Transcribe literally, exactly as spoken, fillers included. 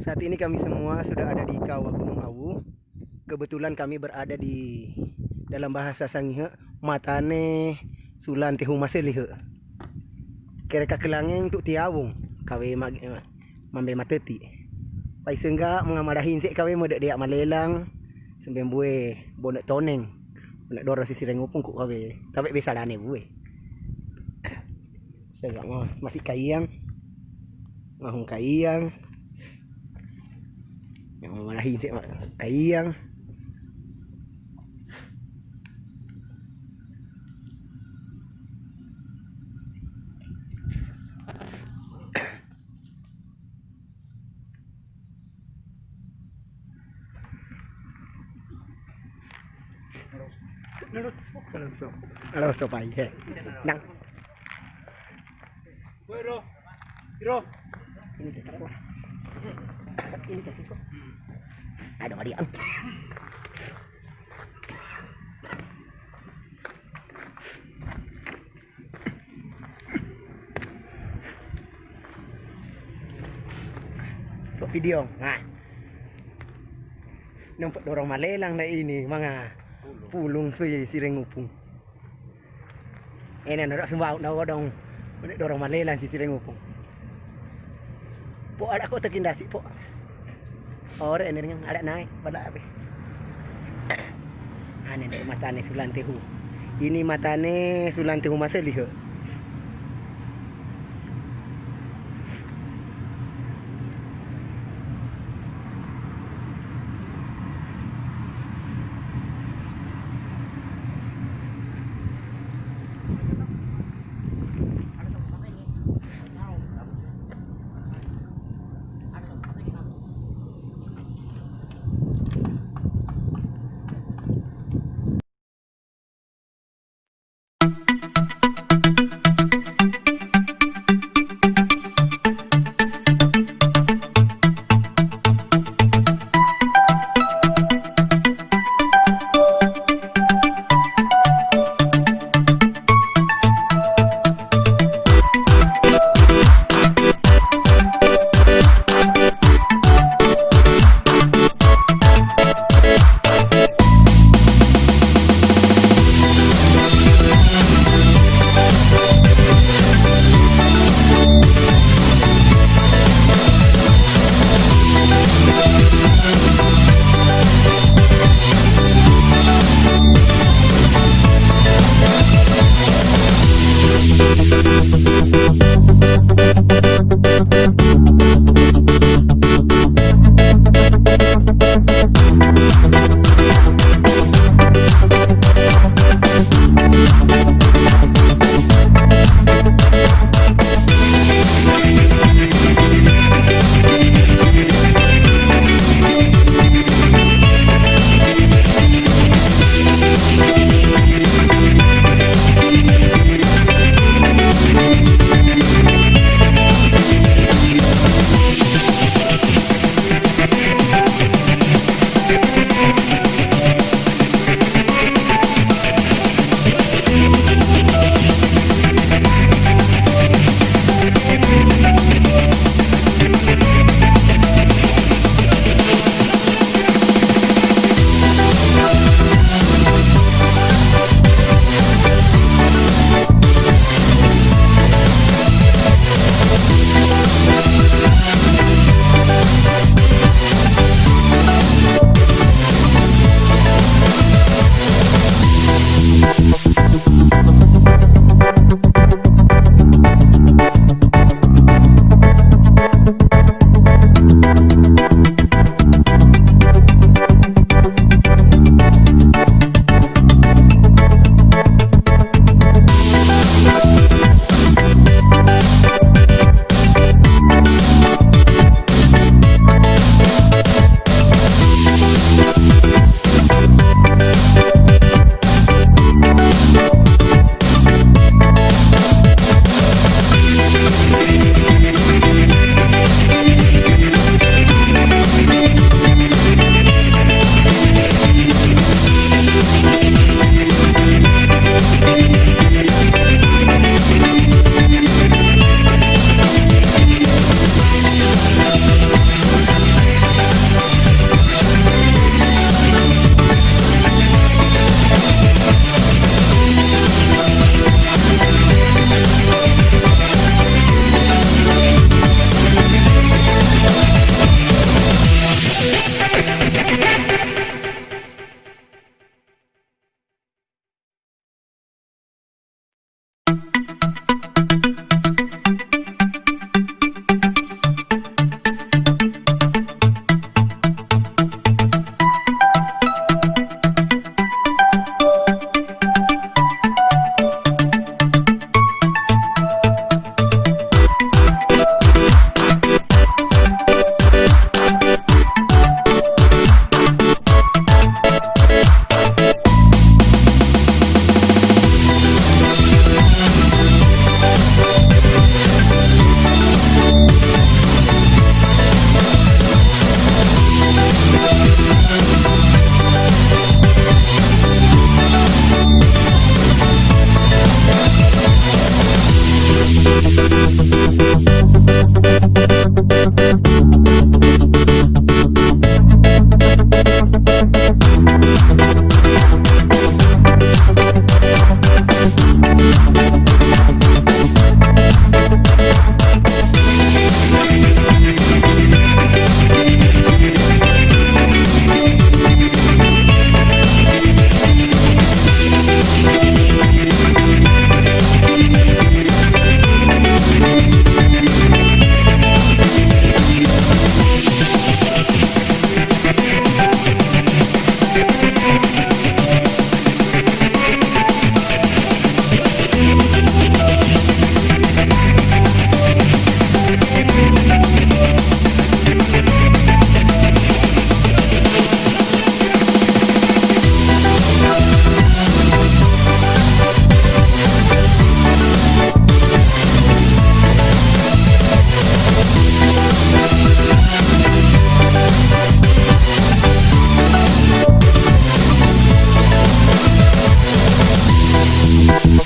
Saat ini kami semua sudah ada di kawah Gunung Awu. Kebetulan kami berada di, dalam bahasa Sangihe, matane Sulan Tehu Maselihe. Kere kakelangeng tu tiawung, kawe mag-, mambe mateti. Pai sengga mengamarahin se kawe mode dia malelang, sembe mbue bone toneng, bone dorong sisi rengupung ku kawe, tabe besalane bue. Sengga ma-, masih kayang, mahung kayang. Yang mamarahin se ma-, kayang. Halo, sopai, he. Nang. Iro. Iro. Ini kita. Ini kita. Ada Marian. Buat video. Nah. Nampak dorong malelang dah ini, manga pulung sui sireng upung. Ini nak sumbau nak godong. Ini dorong malelang sisi rengupung. Po ada kok tekin dasi po. Ore ini dengan ada naik pada abe. Ane dari matane Sulan Tehu. Ini matane Sulan Tehu Maselihe.